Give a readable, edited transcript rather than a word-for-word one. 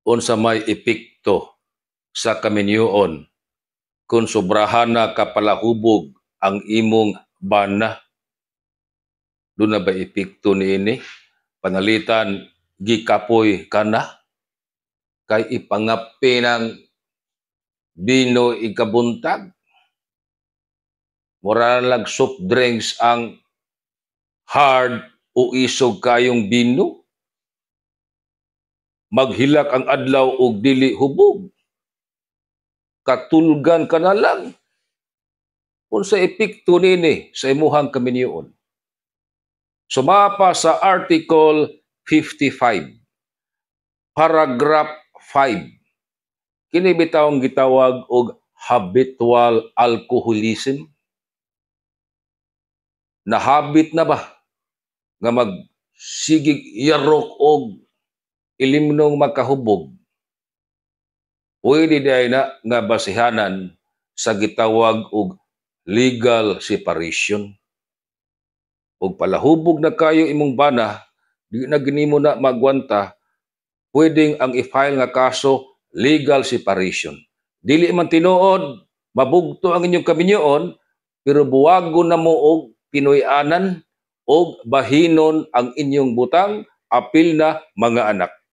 Unsa may epekto sa kaminyoon kung sobrahan na kapalahubog ang imong bana? Duna ba epekto niini? Panalitan gikapoy ka na kay ipangapi ng bino ikabuntag. Mura lag soft drinks ang hard o isog kayong bino. Maghilak ang adlaw og dili hubog. Katulgan ka na lang. Unsa epekto nini sa imuhang kaminyoon? Sumapa sa Article 55, Paragraph 5. Kini bitawng gitawag og habitual alcoholism. Nahabit na ba nga magsigig yarok og ilimnong magkahubog? Pwede diay na nga basihanan sa gitawag og legal separation. Og palahubog na kayo imong bana, di na gini mo na magwanta, pwedeng ang i-file nga kaso, legal separation. Dili man tinuod mabugto ang inyong kaminyoon, pero buwagon na mo og Pinoy-anan og bahinon ang inyong butang, apil na mga anak.